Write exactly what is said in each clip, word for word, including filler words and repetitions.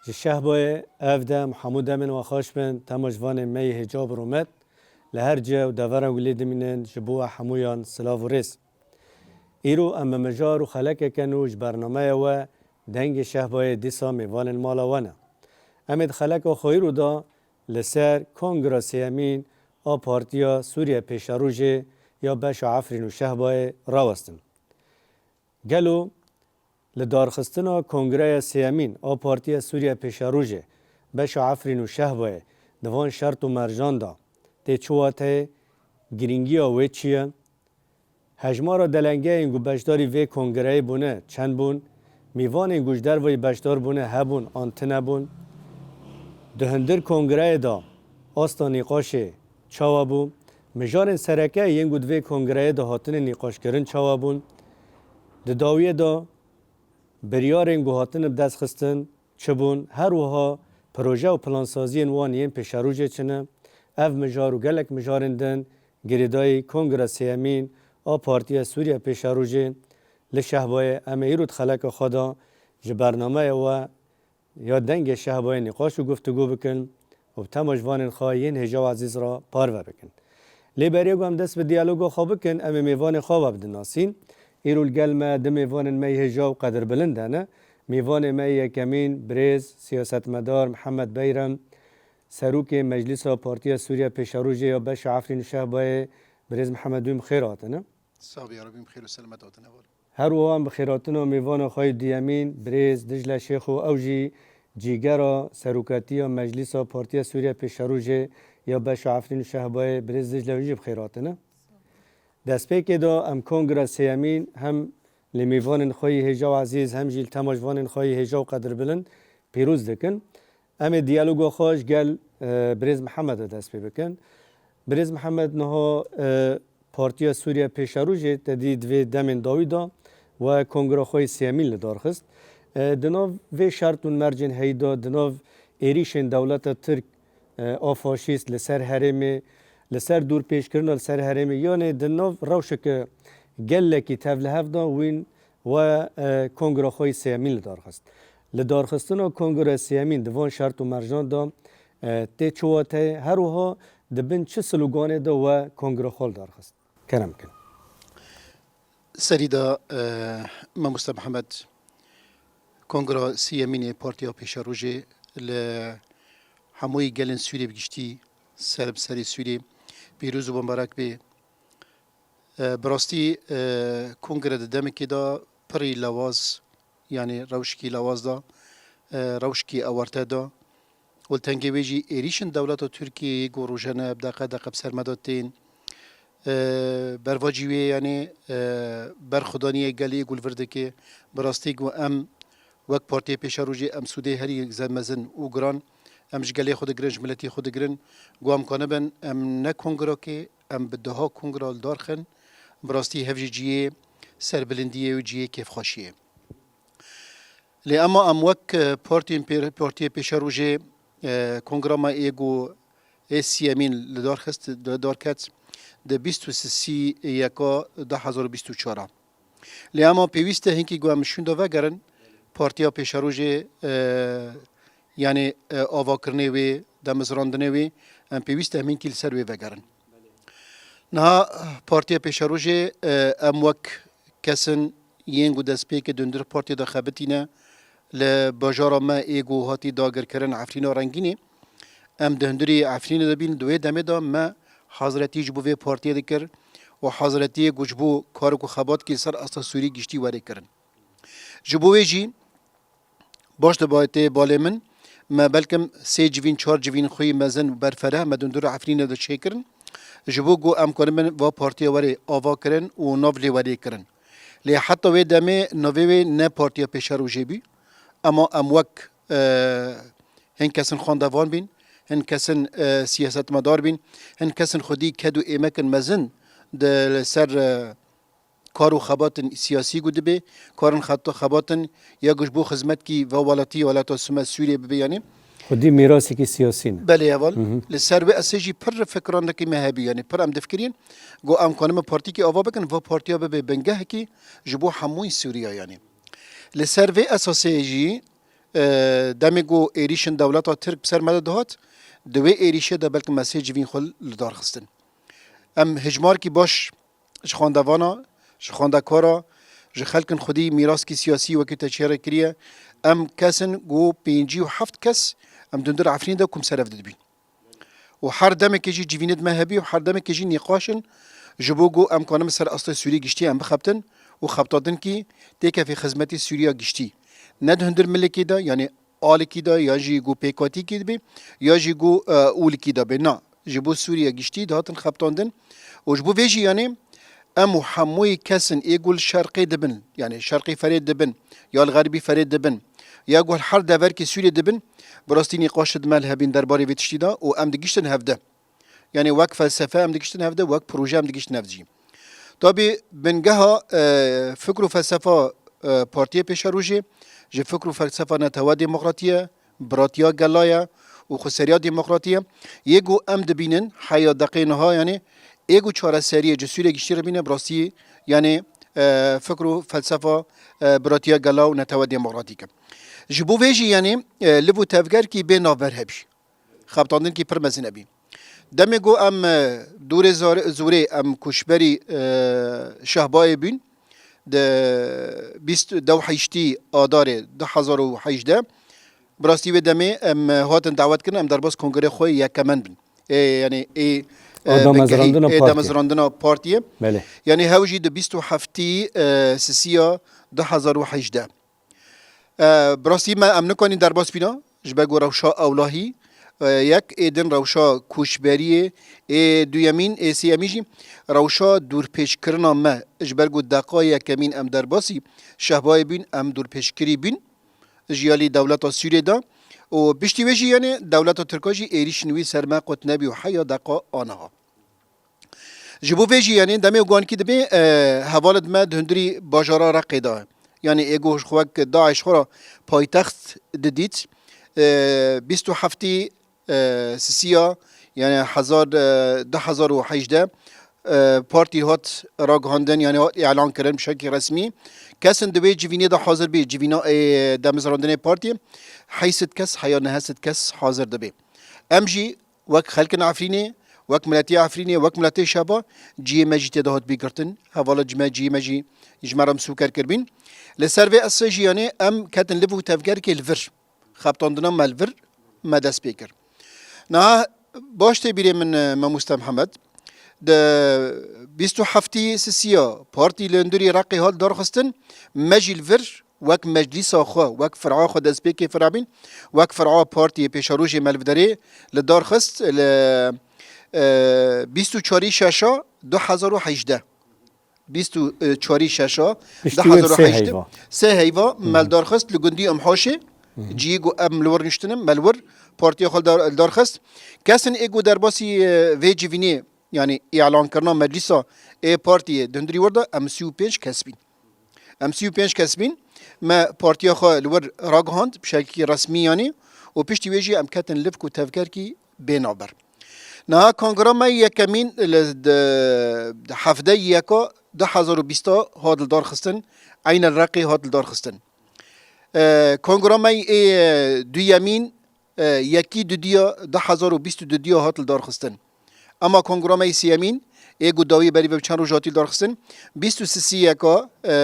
Ji Şehbayê ev dem hemû demên we xweş bin, temaşvanên me yê hêja bi rûmet. Li her cih û devera ku lê dimînin, ji bo we hemûyan silav û rêz. Îro em bi mijar û xelekeke nû ji bernameya we Dengê Şehbayê dîsa mêvanên mala we ne. Em ê di xeleka xwe îro de li ser Kongra Sêyemîn a Partiya Sûriye Pêşerojê ya beşa Efrîn û Şehbayê rawestin. Gelo li darxistina Kongreya Sêyemîn a Partiya Sûriye Pêşerojê beşa Efrîn û Şehbayê di van şert û mercan de tê çi wateyê, girîngiya wê çi ye? Hejmara delengeyên ku beşdarî vê kongreyê bûne çend bûn? Mêvanên ku ji derveyî beşdar bûne hebûn an tune bûn? Di hundir kongreyê de asta nîqaşê çawa bû? Mijarên sereke yên ku di vê kongreyê de hatine nîqaşkirin çawa bûn? Di dawiyê de biryarên ku hatine bi dest xistin çi bûn? Her wiha proje û plansaziyên wan yên pêşerojê çi ne? Ev mijar û gelek mijarên din girêdayî Kongra Sêyemîn a Partiya Sûriya Pêşerojê li Şehbayê em ê îro di xeleka xwe de ji bernameya we ya Dengê Şehbayê nîqaş û guftûgo bikin û bi temaşvanên xwe yên hêja û ezîz re parve bikin. Lê berê ku em dest bi diyaloga xwe bikin, em ê mêvanê xwe we bidin nasîn. Îro li gel me du mêvanên me yê hêja û qedirbilind hene. Mêvanê me yê yekemîn birêz siyasetmedar Mihemed Beyrem, Serokê Meclîsa Partiya Sûriya Pêşerojê ya beşa Efrîn û Şehbayê, birêz Mihemed, wî bi xêr hatine. Sax bî, ya Rebî, bi xêr û selamet hatine heval. Her wiha em bi xêrhatina mêvana xwe yê duyemîn, birêz Dicle Şêxo, ew jî cîgera serokatiya Meclîsa Partiya Sûriya Pêşerojê ya beşa Efrîn û Şehbayê, birêz Dicle, wî jî bi xêr hatine. Destpêkê de em kongra sêyemîn hem li mêvanên xwe yê hêja û ezîz, hem jî li temaşvanên xwe yê hêja û qedirbilind pîroz dikin. Em ê diyaloga xwe ji gel, e, birêz Mihemed de dest pê bikin. Birêz Mihemed, niha, e, Partiya Sûriye Pêşerojê te dî di vê demên dawî de we kongra xwe yê sêyemîn li dar xist. E, di nav vê şert û mercên heyî de, di nav êrîşên dewleta Tirk, e, a faşîst li ser herêmê, li ser dorpêçkirina li ser herêmê, yanê di nav rewşeke gelekî tevlihev de wîn we, e, kongra xwe yê sêyemîn li dar xist. Li darxistina kongra sêyemîn di van şert û mercan de, e, tê çi wateyê, her wiha di bin çi sloganê de we kongra xwe li dar xist? Kerem kin. Serî de, e, Mamoste Mihemed, kongra sêyemîn ê Partiya Pêşerojê li hemûyî gelên Sûriyê bi giştî, ser bi serê Sûriyê pîroz û bambarek bê. E, bi rastî, e, kongre di demekê de pirî lawaz, yanî rewşkî lawaz de, e, rewşkî ewarte de. Û li tengê wê jî êrîşên dewleta Tirkiyeyê ku rojane bi deqe deqe bi ser me de tên. E, bervacî wê, yanî, e, berxwedaniyê gelê ku li vir dike. Bi rastî ku em wek Partiyê Pêşerojê em sûdê herî ze-, mezin û giran em ji gelê xwe digirin, ji miletê xwe digirin. Ku em kanibin, em ne kongrokê, em bi deha kongra li dar xin. Bi rastî hev jî cihê serbilindiyê û cihê kêfxweşiyê. Lê ema em wek, e, partiyên pê-, Partiyê Pêşerojê, e, kongra me ê ku ê sêyemîn li dar xist, li dar ket di bîst û sisî yeka du hezar û bîst û çar a. Lê ema pêwîst e hinkî ku em şûnda vegerin, Partiya Pêşerojê, e, yanî, e, avakirinê wê, demizrandinê wê, em pêwîst e em hinkî li ser wê vegerin. Niha Partiya Pêşerojê, e, em wek kesin yên ku destpêkê di hundir partiyê de xebitîne, li bajara me ê ku hatî dagirkirin Efrîna Rengînê, em di hundirê Efrînê de bîn, di wê demê de me hazretî ji bo vê partiyê dikir û hazretiyê ku ji bo kar û xebatkî li ser asta Sûrî giştî were kirin. Ji bo wê jî baş dibayê tê balê min, me belkim sê civîn, çar civîn xwe yî mezin û berfireh me di hundir Efrînê de çêkirin. Ji bo ku em karibin va partiya were ava kirin û nav lê were kirin. Lê heta wê demê navê wê ne partiya pêşerojê bû. Ema em wek, e, hin kesin xwendevan bîn, hin kesin, e, siyasetmedar bîn, hin kesin xwedî ked û êmekin mezin di li ser, e, kar û xebatên siyasî ku dibe, karin xeta xebatin ya ku ji bo xizmetkî va welatî, welata Sûme Sûriyê bibe, yanî. Xwedî mîrasekî siyasî ne. Belê heval. Hı hı. Li ser wê esê jî pir fikranekî me hebî, yanî pir em difikirîn, ku em kanime partîkî ava bikin, va partiya bibe bingehekî ji bo hemûyî Sûriya, yanî. Li ser vê esasê jî, e, demê ku êrîşin dewleta Tirk bi ser me de dihat, di wê êrîşê de belkî me sê civîn xwe li dar xistin. Em hijmarkî baş ji xwendevana, ji xwendekara, ji xelkin xwedî mîraskî siyasî wekî te çêre kiriye. Em kesin ku pêncî û heft kes em di hundir Efrînê de ku em ser hev didibîn. Û her demekê jî civînê di me hebî û her demekê jî nîqaş in ji bo ku em kanin ser astê Sûriyê giştî em bixebtin û xebtandin kî têkevê xizmetê Sûriya giştî. Ne di hundir milikê de, yanî alikî de, ya jî ku pêkatîkî dibe, ya jî ku, e, ûlikî de be. Na, ji bo Sûriye giştî dihatin xebtandin. Û ji bo vê jî, yanî, em û hemûyî kesin ê ku li şerqê dibin, yanî şerqê Ferê dibin, ya li xerbî Ferê dibin, ya ku li her deverkê Sûriyê dibin, bi rastî nîqaş di me li hebîn derbarê vê tiştî de û em digiştin hevde. Yanî wek felsefe em digiştin hevde, wek proje em digiştin hev jî. Tabî bingeha, e, fikr û felsefa, e, Partiyê Pêşerojê ji fikr û felsefa Netewa Demokratî ye, biratiya gela ye û xweseriya demokratî ye. Yê ku em dibînin heya deqê niha, yanî ê ku çareseriyê ji Sûriyê giştî re bîne, bi rastî, yanî, e, fikr û felsefa, e, biratiya gela û Netewa Demokratîk e. Ji bo vê jî, yanî, e, liv û tevgerkî bê navber hebî. Xebitandinekî pir mezin hebî. Demê ku em, e, dûrê zar-, zûrê em koçberî, e, Şehbayê bûn, di bîst, dew heştî Adarê du hezar û hejdeh, bi rastî wê demê em, e, hatin dawet kirin, em derbas kongrê xwe yekemen bin. Ê, yanî ê, e, A damezrandina bingehî, ê partiyê. Damezrandina partiyê. Belê. Yanî hew jî di bîst û heftî, e, Sisiya du hezar û hejdeh. E, bi rastî me em nikanîn derbas bîna, ji ber ku rewşa ewlahî, e, yek, ê din rewşa koçberiyê, ê duyemîn, ê sêyemîn jî rewşa dûrpêçkirina me, ji ber ku deqa yekemîn em derbasî Şehbayê bûn, em dûrpêçkirî bûn ji alî dewleta Sûriyê de û piştî wê jî, yanî dewleta Tirka jî êrîşên wî ser me qut nebî û heya deqa aniha. Ji bo vê jî, yanî demê guankî dibê, e, hevalê me di hundirî bajara Reqê de. Yanî ê ku xwe wek DAIŞ xwe re paytext didît, e, bîst û heftî, e, Sisiya, yanî hezar, e, du hezar û hejdeh, e, partî hat ragihandin, yanî hat îlan kirin bi şekî resmî. Kesin di wê civînê de hazir bî, civîna, e, damezrandinê partî, heyşt kes heya neh sed kes hazir dibê. Em jî wek xelkin Efrînê, wek miletê Efrînê, wek miletê Şehba, cihê me jî tê de hat bî girtin. Hevala ji me, cihê me jî ji me re misûker kirbîn. Li ser vê esê jî, yanî, em ketin liv û tevgerkê li vir. Xebitandina me li vir me dest pê kir. Niha baş tê bîrê min, e, Mamoste Mihemed. Di bîst û heftî Sisiya partî li hundirî Reqê hat darxistin, me jî li vir wek meclîsa xwe, wek fir'a xwe destpêkê fir'a bîn, wek fir'a partiyê pêşerojê me li vê derê li dar xist, li, e, bîst û çarî şeşa du hezar û hejdeh. Bîst û çarî şeşa Piştî wê sê du hezar û heşt, heyva. Sê heyva Hı hı. me li dar xist li gundî Imhaşê, Hı hı. cihê ku em li wir niştinin, me li wir partiya xwe li dar, li dar xist. Kesên ê ku derbasî, e, vê civînê, yanî îlankirina meclîsa ê partiyê di hundirî wir de em sî û pênc kes bîn. Em sî û pênc kes bîn. Me partiya xwe li wir ragihand, bi şekilî resmî yanî, û piştî wê jî em ketin livk û tevgerkî bê navber. Niha kongra me yekemîn li di, di hevdeh yeka du hezar û bîst hat li dar xistin, eyne Reqê hat li dar xistin. E, kongra me ê duyemîn, e, yekî dudiya du hezar û bîst û dudiya hat li dar xistin. Ema kongra me yê sêyemîn, ê ku dawî berî ve bi çend roj hatî li dar xistin, bîst û sisî yeka, e,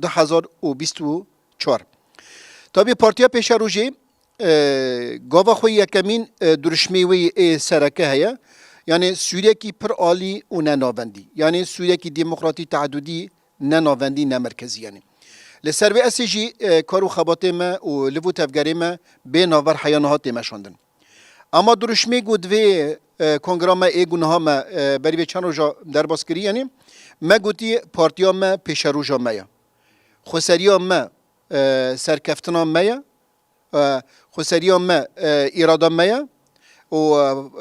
du hezar û bîst û çar. Tabî Partiya Pêşerojê, e, gava xwe yekemîn, e, duruşmê wê ê sereke heye. Yanî Sûriyekî pir alî û ne navendî. Yanî Sûriyekî demokratî, teedûdî, ne navendî, ne merkezî, yanî. Li ser vê esê jî, e, kar û xebatê me û liv û tevgerê me bê navber heya niha tê meşandin. Ema duruşmê ku divê e, kongra me ê ku niha me, e, berî vê çend roja derbas kirî, yanî me gotî partiya me pêşeroja me ye. Xweseriya me, e, serkeftina me ye. E, xweseriya me, e, îrada me ye û,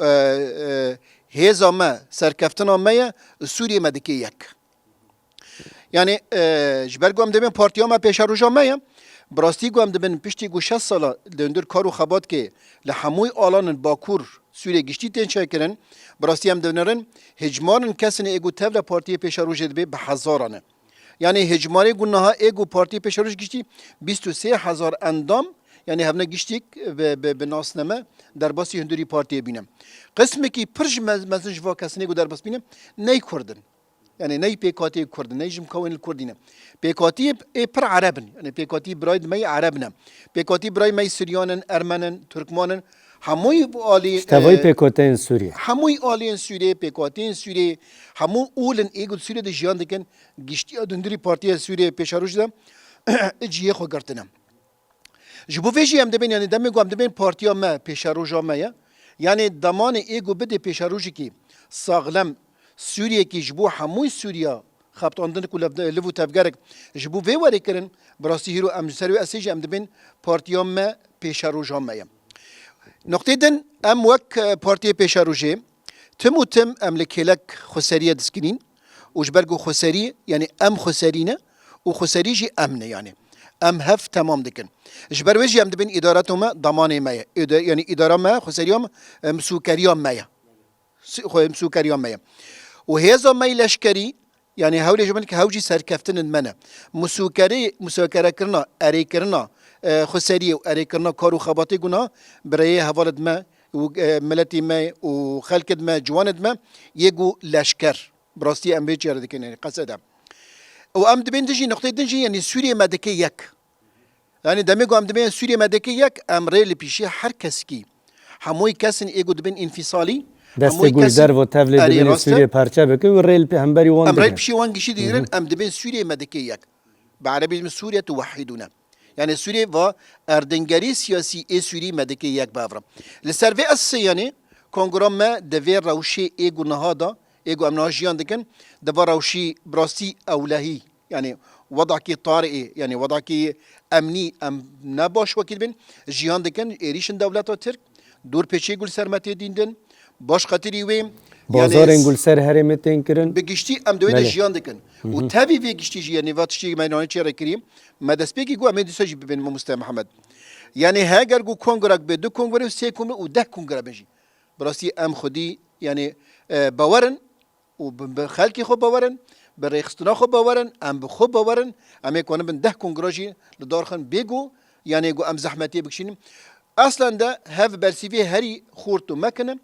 e, e, e, hêza me serkeftina me ye, Sûriyê me dike yek. Yanî, e, ji ber ku em dibên partiya me pêşeroja me ye, bi rastî ku em dibin piştî ku şeş sala li hundir kar û xebat ke li hemûy alanin Bakur Sûriyê giştî tên çêkirin, bi rastî em dibinirin hicmarên kesên ê ku tevle partiyê pêşerojê dibe bi hezaran e. Yanî hicmarê ku niha ê ku partiyê pêşeroj giştî bîst û sê hezar endam, yanî hevne giştîk bi, bi, bi nasname derbasî hundirî partiyê bîne. Qismekî pir ji mez-, mezin ji va kesinê ku derbas bîne ney Kurd in. Yanî ney P K T Kurd in, ney ji mukawên li Kurdî ne. P K T ê pir Ereb in. Yanî P K T birayê me yê Ereb ne. P K T birayê me yê Siryan in, Ermen in, Turkman in. Hemûyî alî, Ji tevayî e, P K T yên Sûriyê. Hemûyî aliyên Sûriyê, P K T yên Sûriyê, hemû ûl in ê ku di Sûriyê de jiyan dikin, giştiya dundirî partiya Sûriyê pêşeroj de cihê xwe girtine. Ji bo vê jî em dibên, yanî demê ku em dibên partiya me pêşeroja me ye. Yanî demanê ê ku bidê pêşerojekî saxlem Sûriyekî ji bo hemûy Sûriya xebitandin ku lev-, liv û tevgerek ji bo vê werê kirin, bi rastî hîro em ji ser wê esê jî em dibên partiya me pêşeroja me ye. Noqtê din em wek, e, partiyê pêşerojê tim û tim em li kêlek xweseriyê diskinîn û ji ber ku xweserî, yanî em xweserî ne û xweserî jî em ne, yanî em hev temam dikin. Ji ber wê jî em dibên îdareto me damanê me ye. Îde-, yanî îdara me, xweseriya me, e, misûkeriya me ye. Sî-, xwe misûkeriya me ye. Û hêza me yê leşkerî, yanî hewlê ji min ke hew jî serkeftinên me ne. Misûkerî, misûkerekirina, erêkirina, e, xweseriyê û erêkirina kar û xebatê guna bi rêyê hevalê me û, e, miletê me û xelkê me, ciwanê me yê ku leşker. Bi rastî em vê çêre dikin, yanî qesede. Û em dibên dijî, noqtê din jî, yanî Sûriyê me dike yek. Yanî demê ku em dibên Sûriyê me dike yek, em rê li pîşî her kesikî, hemûyî kesên ê ku dibên înfîsalî, Destê hemûyî ku ji kesên derve tevlê erê dibin rast e. Sûriyê parçe bikin û rê li pê-, hemberî wan Em rê digrin. Pişî wan gişî digrin, Hı hı. Em dibên Sûriyê me dike yek. Bi erebî dibin Sûriye tuwehhidûne. Yanî Sûriyê va erdingerî siyasî ê Sûrî me dike yek bi hev re. Li ser vê esê yanî kongra me di vê rewşê ê ku niha da, ê ku em niha jiyan dikin, di va rewşî bi rastî ewlehî, yanî wedakî tarî, yanî wedakî emnî em ne baş wekî dibin, jiyan dikin, êrîşin dewleta Tirk, dorpêçiyê ku li ser me tê dîndin, baş xetirî wê, Bazarên yanî ku li ser herêmê tên kirin. Bi giştî em di wê de Belê. Jiyan dikin. Hı hı. Û tevî vê giştî jî, yanî va tiştê meydanê çêre kirî, me destpêkî got, em ê dîsa jî bibên mamoste Mihemed. Yanî heger ku kongrek be, du kongre, sê kongre û deh kongre bin jî. Bi rastî em xwedî, yanî, e, bawer in û bi, bi xelkê xwe bawer in, bi rêxistina xwe bawer in, em bi xwe bawer in, em ê karin bin deh kongra jî li dar xin bê ku, yanî ku em zehmetiyê bikişînin. Eslen de hev bersîvê herî xurt û mekin e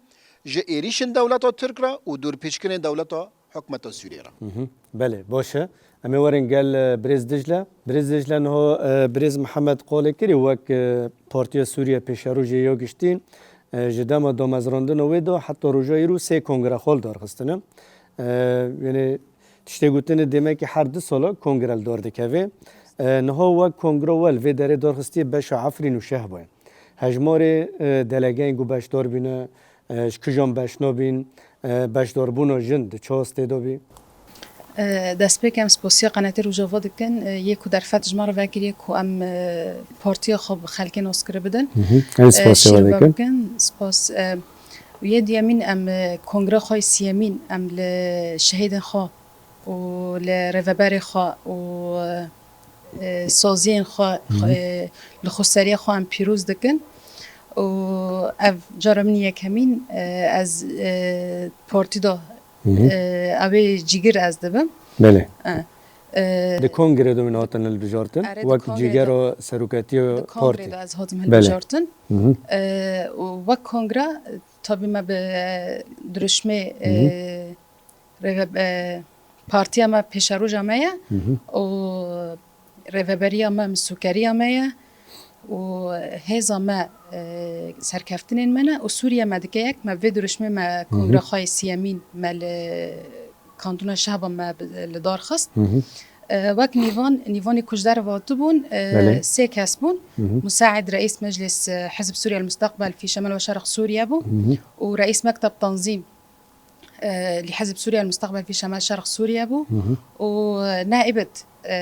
ji êrîşên dewleta Tirk re û dorpêçkirinên dewleta hikûmeta Sûriyê re. Hı hı. Belê, baş e. Em ê werin gel, e, birêz Dicle. Birêz Dicle niha, e, birêz Mihemed qolê kirî wek, e, Partiya Sûriye Pêşerojê ya Giştî, e, ji dema damezrandina wê de heta roja îro sê kongre xwe li dar xistine. E, yanî tiştê gotinê demekî her du sala kongre li dar dikeve. E, niha wek kongra we li vê derê dar xistiye beşa Efrîn û Şehba ye. Hejmarê, e, delegeyên ku beşdar bîne, e, ji kijan beş nabîn, e, beşdarbûna jin di çi astê de bî? E, destpêk em spasiya Qenatê Rojava dikin, e, yê ku derfet ji me re vekiriye ku em, e, partiya xwe bi xelkê naskirî bidin. Hı hı. Em E, spasiya we şîrove dikin. Bikin. Spas, e, û yê duyemîn em, e, kongra xwe yê siyemîn em li şehîdên xwe û li rêveberê xwe û, e, saziyên xwe, Hı hı. e, li xweseriya xwe em pîroz dikin. Û ev cara min yekemîn, e, ez, e, partî de, Hı hı. e, ew ê cîgir ez dibim. Belê. E, e, Di kongrê de min hatin hilbijartin, Erê, di wek kongrê de, cîgera seroketiya di kongrê partî. De ez hatim Belê. Hilbijartin. Hı hı. E, û wek kongra, tabî me bi dirişmê, Hı hı. e, Rêve-, e, partiya me pêşeroja me ye Hı hı. û rêveberiya me misûkeriya me ye û hêza me, e, serkeftinên me ne û Sûriye me dike yek. Me vê dirûşmê me Hı hı. Kongra xwe yê siyemîn me li Kantona Şehba me bi, li dar xist. Hı hı. E, wek nîvan, nîvanê ku ji derve hatibûn, e, Belê. sê kes bûn. Hı hı. Musaid Reîs Meclis, e, Hizb Sûriye El Mustaqbel fî Şemal ve Şerq Sûriye bû Hı hı. û Reîs Mekteb Tanzîm, e, li Hizb Sûriye El Mustaqbel fî Şemal Şerq Sûriye bû Hı hı. û, e, Naibet, e,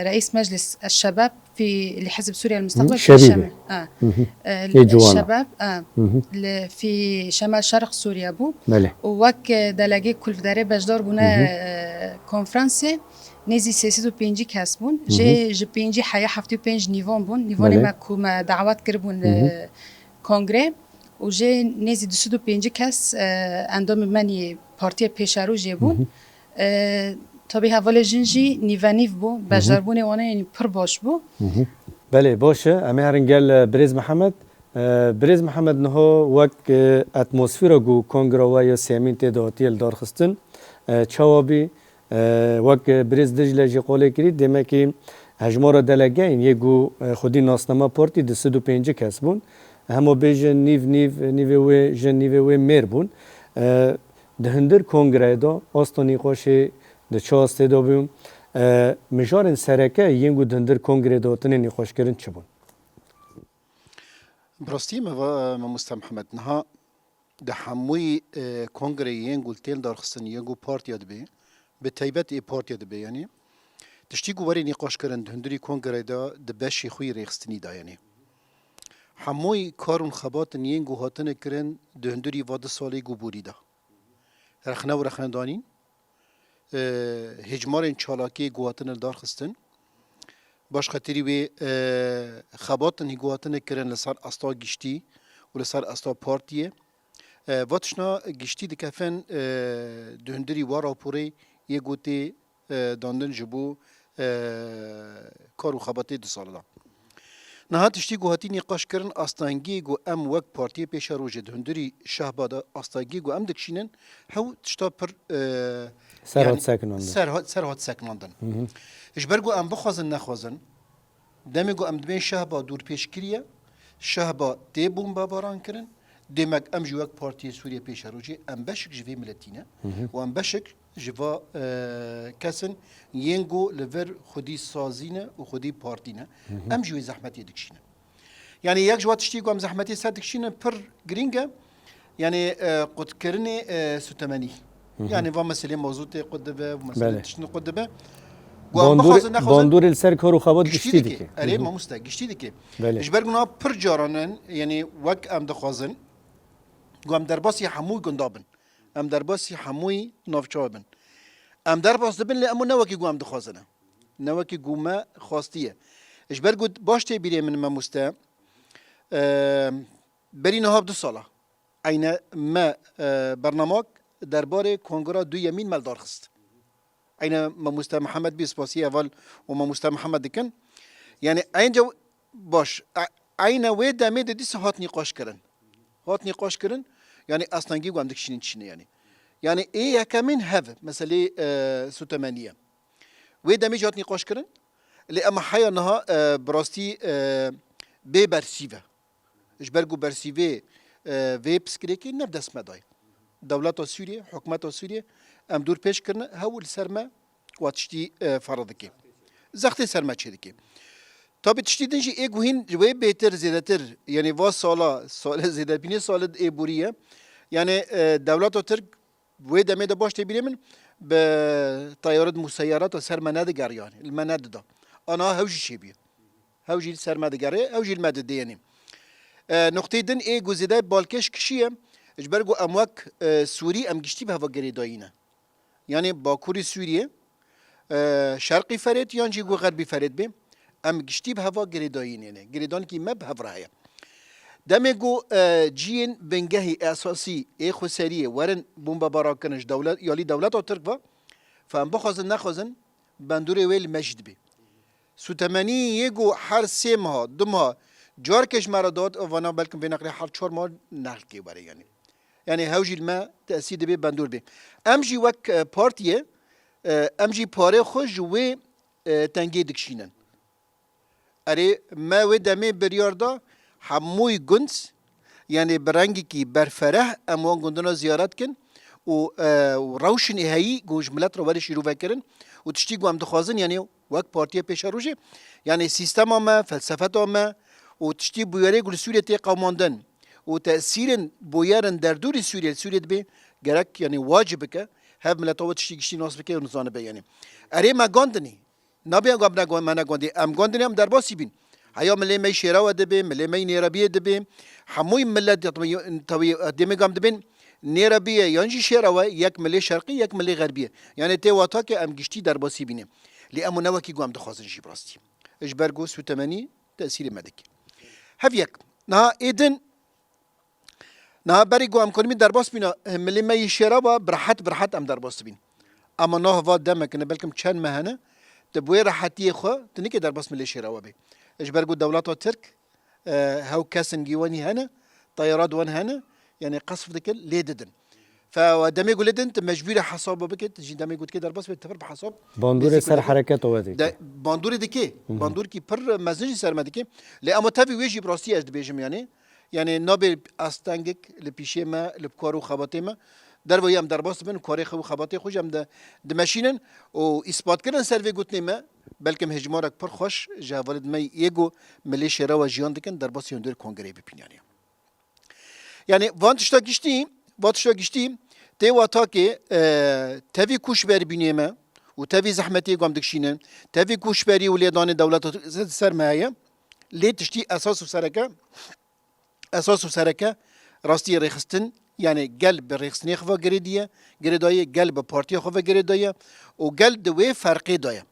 Reîs Meclis El Şebab fî li Hizb Sûriye El Hı, Mustaqbel fî Şebîbe. Şemal, ha. Hı hı. E, Ê ciwana. Şebab, ha. Hı hı. Li fî Şemal Şerq Sûriye bû. Belê. Û wek, e, delegê ku li derê beşdar bûne, Hı hı. e, konferansê, nêzî sê sed û pêncî kes bûn. Hı hı. Jê ji pêncî heya heftê û pênc nîvan bûn. Nîvanê Belê. me ku me dawet kiribûn, Hı hı. e, kongre û jê nêzî du sed û pêncî kes, e, endamê me yê Partiyê Pêşerojê bûn. Hı hı. E, tabî hevalê jin jî nîvenîv bû. Hı hı. Beşdarbûnê wan ê, yanî pir baş bû. Hı hı. Belê, baş e. Em ê herin gel, e, Birêz Mihemed. E, Birêz Mihemed, niha wek, e, atmosfera ku kongra we ya sêyemîn tê de hatiye lidarxistin, e, çawa bî? E, wek, e, Birêz Dicle jî qolê kirî, demekî hejmara delegeyên yê ku, e, xwedî nasname partî du sed û pêncî kes bûn. Hema bêjin nîv nîv, nîvê wê jin, nîvê wê mêr bûn. E, di hundir kongreyê de asta nîqaşê di çi astê de bû? E, mijarên sereke yên ku di hundir kongreyê de hatine nîqaşkirin çi bûn? Bi rastî me va, e, mamoste Mihemed, niha di hemûyî, e, kongreyê yên ku li tên darxistin, yên ku partiya dibe, bi taybet ê partiya dibe, yanî tiştî ku were nîqaşkirin di hundirî kongreyê de di beşê xwe yî rêxistinî de, yanî hemûyî kar û xebatên yên ku hatine kirin di hundirî va du salê ku borî de. Rexne û rexnedanîn, e, hêcmarên çalakiyê ku hatine lidarxistin. Baş xetirî wê, e, xebatên hî ku hatine kirin li ser asta giştî û li ser asta partiyê. E, va tiştna giştî dikefin, e, di hundirî wa raporê yê ku tê, e, dandin ji bo, e, kar û xebatê du sal de. Niha tiştî ku hatî nîqaş kirin, astengî ku em wek Partiyê Pêşerojê di hundirî Şehba de astengî ku em dikişînin, hew tişta pir, e, Ser yanî hat sekinandin. ser hat, ser hat sekinandin. Hı hı. Ji ber ku em bixwazin nexwazin, demê ku em dibên Şehba dûr pêş kiriye, Şehba tê bombebaran kirin, demek em jî wek Partiyê Sûriye Pêşerojê em beşik ji vê miletî ne Hı hı. û em beşik ji va, e, kesin yên ku li vir xwedî sazî ne û xwedî partî ne. Hı hı. Em jî wê zehmetê dikişînin. Yanî yek ji wa tiştî ku em zehmetê ser dikişînin pir girîng e. Yanî, e, qutkirinê, e, sutemenî. Hı hı. Yanî va meselê mazotê qut dibe, va meselê Belê. tiştin qut dibe. Ku em Bandor-, bixwazin nexwazin bandorê li ser kar û xebat giştî giştî dike. dike. Erê, Hı hı. mamoste, giştî dike. Belê. Ji ber ku niha pir caran in, yanî wek em dixwazin, ku em derbasî hemû gunda bin. Em derbasî hemûyî navçewa bin. Em derbas dibin lê em ne wekî ku em dixwazin e. Ne wekî ku me xwestiye. Ji ber ku baş tê bîrê min mamoste, e, berî niha bi du sala. Eyne me, e, bernamak derbarê kongra du yemîn me li dar xist. Eyne mamoste Mihemed bî, spasî heval û mamoste Mihemed dikin. Yanî eynce baş, e, eyne wê demê de dîsa hat nîqaş kirin. Hat nîqaş kirin, yanî astengî ku em dikişînin çi ne yanî. Yanî ê yekemîn hev, meselê, e, sutemenî ye. Wê demê jî hat nîqaş kirin, lê ema heya niha, e, bi rastî, e, bê bersîv e. Ji ber ku bersîvê, e, vê pirsgirêkê ne bi dest me de ye. Dewleta Sûriyê, hikûmeta Sûriyê em dûr pêş kirine, hewl li ser me wa tiştî, e, ferz dike. Zextê ser me çêdike. Tabî tiştî din jî ê ku hîn ji wê bêtir, zêdetir, yanî va sala, sale zêdebînê sale ê borî ye. Yanî, e, dewleta Tirk wê demê de baş tê bîrê min bi teyarê museyerata ser me nedigeriyan, li me nedida. Ana hew jî çêbûye. Hew jî li ser me digere, hew jî li me didê yanî. E, nuqteyê din ê ku zêde balkêş kişî ye, ji ber ku em wek, e, Sûrî em giştî bi heva girêdayî ne. Yanî Bakurê Sûriyê, e, Şerqî Ferêt yan jî ku Xerbî Ferêt bê, em giştî bi heva girêdayî ne. Girêdankî me bi hev re heye. Demê ku, e, ciyên bingehî esasî ê xweseriyê werin bombebaran kirin ji dewlet, ya lî dewleta Tirk ve, fe em bixwazin nexwazin, bendorê wê li me jî dibe. Sûtemenî yê ku her sê meha, du meha, carkê ji me re dihat, vana belkim vê neqlê her çar meha nexlkê were yanî. Yanî hew jî li me tesîr dibe, bendor bê. Em jî wek, e, partiyê, e, em jî parê xwe ji wê, e, tengê dikişînin. Erê, me wê demê biryar da hemûyî gund, yanî bi rengekî berfereh em wan gundina ziyaret kin û, e, û rewşên ê heyî ku ji milet re were şîrove kirin Û tiştî ku em dixwazin, yanî wek partiya pêşerojê, yanî sîstema me, felsefeta me û tiştî bûyerê ku li Sûriyê tê qewmandin û tesîrên bûyerin derdûrî Sûriyê, li Sûriyê dibe, gerek, yanî wacib bike, hev mileta we tiştî giştî nas bike û nizanibe, yanî. Erê, me gandinî. Nabê em ne, me negandî. Em gandinî, em derbasî bîn. Heya milê me yî Şêrawe dibe, milê me yî Nêrebiyê dibe. Hemûyî milet ya tewî, tewî, demê gam dibên Nêrebiyê yan jî Şêrawe, yek milê Şerqî, yek milê Xerbiyê. Yanî tê wata ke em giştî derbasî bîne. Lê em ne wekî ku em dixwazin jî bi rastî. Ji ber ku sûtemenî tesîrê me dike. Hev yek. Niha ê din, niha berî ku em konî derbas bîna, milê me yî Şêrawe bi rehet, bi rehet em derbas dibîn. Ama niha va demek hene, belkim çend meh hene, tu bi wê rehetiyê xwe, tu nikê derbas milê Şêrawe bê. Ji ber ku dewleta Tirk, e, hew kesin gîwanî hene, teyara di wan hene, yanî qesf dikin, lê didin. Fe we demê ku lê din, tu mecbûr î hesaba bike, tu jî demê ku dikê derbas bê, tu pir bi hesab Bandorê lê ser zî ku dike. Hereketa we dike. De, bandorê dike. Hı hı. Bandorkî pir mezin jî ser me dike. Lê ama tevî wê jî bi rastî ez dibêjim, yanî. Yanî nabe astengek li pîşê me, li kar û xebatê me. Derveyî em derbas dibin, karê xwe û xebatê xwe jî em de dimeşînin û îspatkirina ser vê gotinê me, belkim hejmarek pir xweş ji hevalên me yê ku milê Şêrawe jiyan dikin, derbasî hundirê kongreyê bipînin, yanî. Yanî van tişta giştî, van tişta giştî tê wata ke, e, tevî ku ji ber bînê me û tevî zehmetê ku em dikişînin, tevî ku ji berî û lêdanê dewleta ser me heye, lê tiştî esas û sereke, esas û sereke rastî rêxistin, yanî gel bi rêxistinê xwe ve girêdiye, girêdayê, gel bi partiya xwe ve girêdaye û gel di wê ferqê de ye.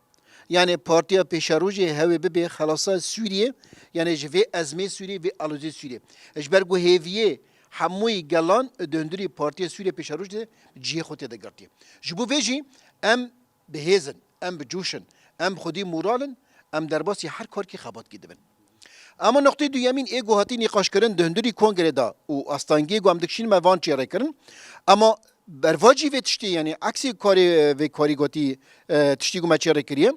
Yanî partiya pêşerojê hewê bibe xelasa Sûriyê, yanî ji vê ezmê Sûriyê, vê alozê Sûriyê. Ji ber ku hêviyê hemûyî gelan di hundirî partiya Sûriyê pêşeroj de cihê xwe tê de girtiye. Ji bo vê jî em bi hêz in, em bi coş in, em bi xwedî moral in, em derbasî her karkî xebatkî dibin. Ama noqtê duyemîn ê ku hatî nîqaşkirin di hundirî kongrê de û astengiyê ku em dikişîn me van çêrê kirin. Ama bervacî vê tiştî, yanî eksê karê vê karî gotî, e, tiştî ku me çêrê kiriye.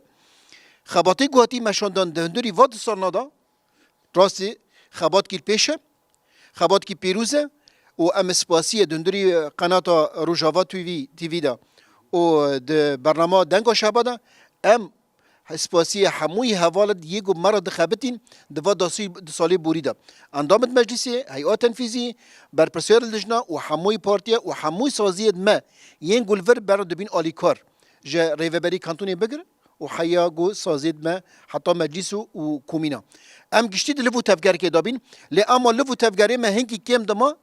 Xebatê ku hatî meşandan di hundirî va du salna de rastî xebatkî li pêş e. Xebatkî pîroz e û em spasiyê di hundirî qenata Rojava T V, T V de û di bernama Denga Şehba de em spasiyê hemûyî hevalên yê ku me re dixebitîn di va dasî, di salê borî de. Endamên meclisê, hey'a tenfîzî, berpirsiyarê lijna û hemûyî partiye û hemûyî saziyên me yên ku li vir ber dibîn alîkar. Ji rêveberî kantonê bigir û heya ku saziyên me heta meclîs û, û komîna. Em giştî di liv û tevgerekê de bîn, lê ama liv û tevgerê me hinkî kêm dima,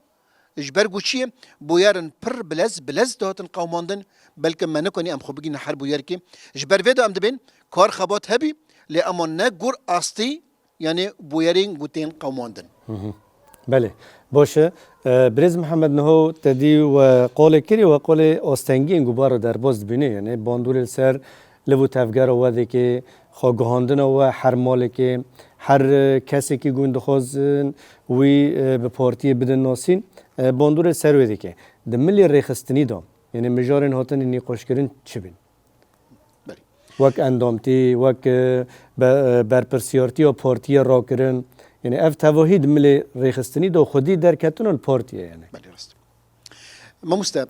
ji ber ku çi ye? Bûyerin pir bilez, bilez dihatin qewmandin, belke me nikanî em xwe bigînin her bûyerkê. Ji ber vê de em dibên kar xebat hebî, lê ama ne gor astî, yanî bûyerên ku tên qewmandin. Hı hı. Belê. Baş e. E, Birêz Mihemed, niho te dî we qolê kirî, we qolê astengiyên ku bare derbas dibînî, yanî bandorê li ser liv û tevgera we dikê, xweguhandina we her malekê, her, e, kesekî ku hûn dixwazin wî, e, bi partiyê bidin nasîn, e, bandorê ser wê dike. Di milê rêxistinî de, yanî mijarên hatinê nîqaşkirin çi bin? Belê. Wek endamtî, wek, e, be-, e, berpirsiyartiya partiyê rakirin, yanî ev tevahî di milê rêxistinî de xwedî derketina li partiyê, yanî. Belê, rast. Mamoste,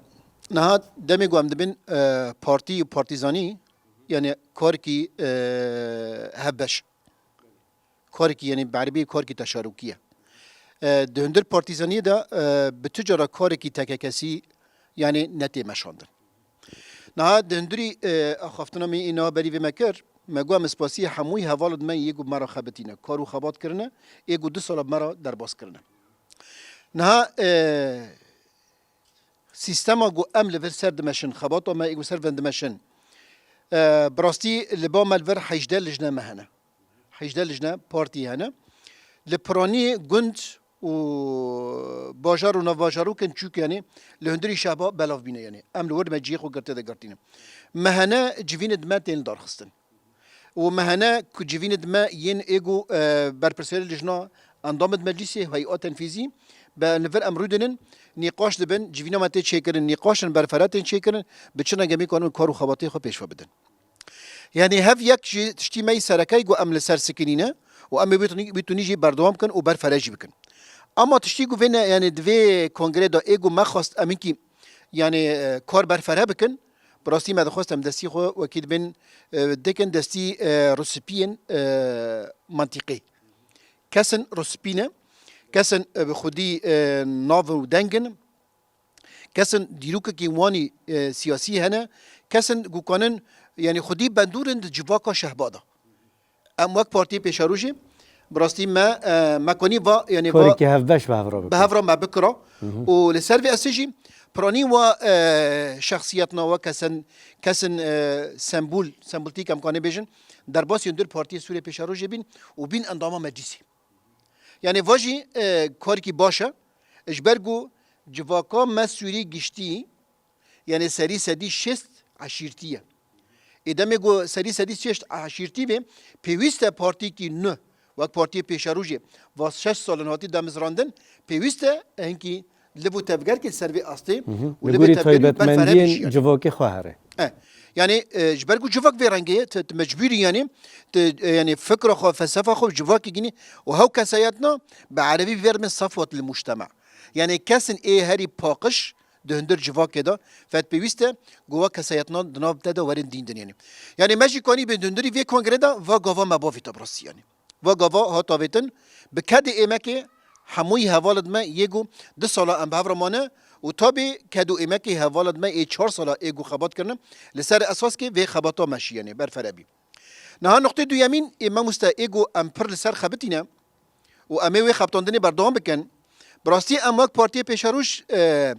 niha demê ku em dibin, e, partî û partîzanî, yanî karkî, e, hevbeş. Karekî, yanî bi erebî karekî teşarokî ye. E, di hundir partîzaniyê de, e, bi tu cara karekî tekekesî, yanî ne tê meşandin. Niha di hundirî, e, axaftina me yê niha berî vê me kir, me got em spasiyê hemûyî hevalên me yê ku me re xebitîne, kar û xebat kirine, ê ku du sala me re derbas kirine. Niha, e, sîstema ku em li vir ser dimeşin, xebata me ê ku ser vendimeşin, e, bi rastî li ba me li vir hejdeh lijne me hene. Hejdeh lijne partî hene. Li piranî gund û bajar û navbajarokên çûk, yanî li hundirî şehba belav bîne, yanî em li wir me cihê xwe girtê de girtîne. Me hene civînê di me tên darxistin. Û me hene ku civînê di me yên ê ku, e, berpirsiyarê lijna, endamê di meclîsê, hey'a tenfîzî, be li vir em rûdinin, nîqaş dibin, civîna me tê çêkirin, nîqaş in, berfere tên çêkirin, bi çi rengê em ê karin kar û xebatê xwe pêşve bidin. Yanî hev yek ji tiştî me yî sereke ye ku em li ser sikinîne û em ê wî tunî, wî tunî jî berdewam bikin û berfere jî bikin. Ama tiştî ku vê ne, yanî di vê kongrê de ê ku me xwest em hinkî, yanî, e, kar berfere bikin, Bi rastî me dixwest em destî xwe wekî dibên, e, dikin destî, e, rûspiyên, e, mantîqî. Kesin rûspî ne, kesin, e, bi xwedî, e, nav û deng in, kesin dîrokekî wanî, e, siyasî hene, kesin ku kanin, yanî xwedî bendûr in di civaka şehba de. Em wek partiyê pêşerojê, bi rastî me, e, me kanî va, yanî va Kareke hevbeş bi hev re bi bikin. Hev re me bikira. Hı hı. Û li ser vê esê jî piranî wa, e, şexsiyetna wa kesen, kesin, e, sembol, semboltîk em kanê bêjin, derbasî hundir partiyê Sûriyê pêşerojê bîn û bîn endama meclîsê. Yanî va jî, e, karekî baş e, ji ber ku civaka me Sûrî giştî, yanî serî sedî şêst eşîrtî ye. Ê demê ku serî sedî şêst eşîrtî be, pêwîst e partîkî nû, wek partiyê pêşerojê, va şeş sal in hatî damezrandin, pêwîst e hinkî liv û tevgerkê ser vê astê Hı hı. û Li li vê gorî tevgerî taybetmendiyên berfere bişî yanî. Civakê xwe here. E, yanî, e, ji ber ku civak vê rengê ye, tu, tu mecbûrî yanî, tu, e, yanî fikra xwe, felsefa xwe civakê gînî û hew kesayetna bi erebî vê re bên sefwet li mujtema. Yanî kesin ê herî paqij di hundir civakê de, fet pêwîst e, ku wa kesayetna di nav te de werin dîn din yanî. Yanî me jî kanî bên di hundirî vê kongrê de va gava me bavê te bi rastî yanî. Va gava hat avêtin, bi kedê êmekê hemûyî hevalid me yê ku du sala em bi hev re mane û tabî ked û êmekê hevalid me ê çar sala ê ku xebat kirine, li ser esaskê vê xebata me şî yanî berfere bî. Niha nuqtê duyemîn ê mamoste ê ku em pir li ser xebitîne û em ê wê xebitandinê berdewam bikin. Bi rastî em wek partiyê pêşeroj, e,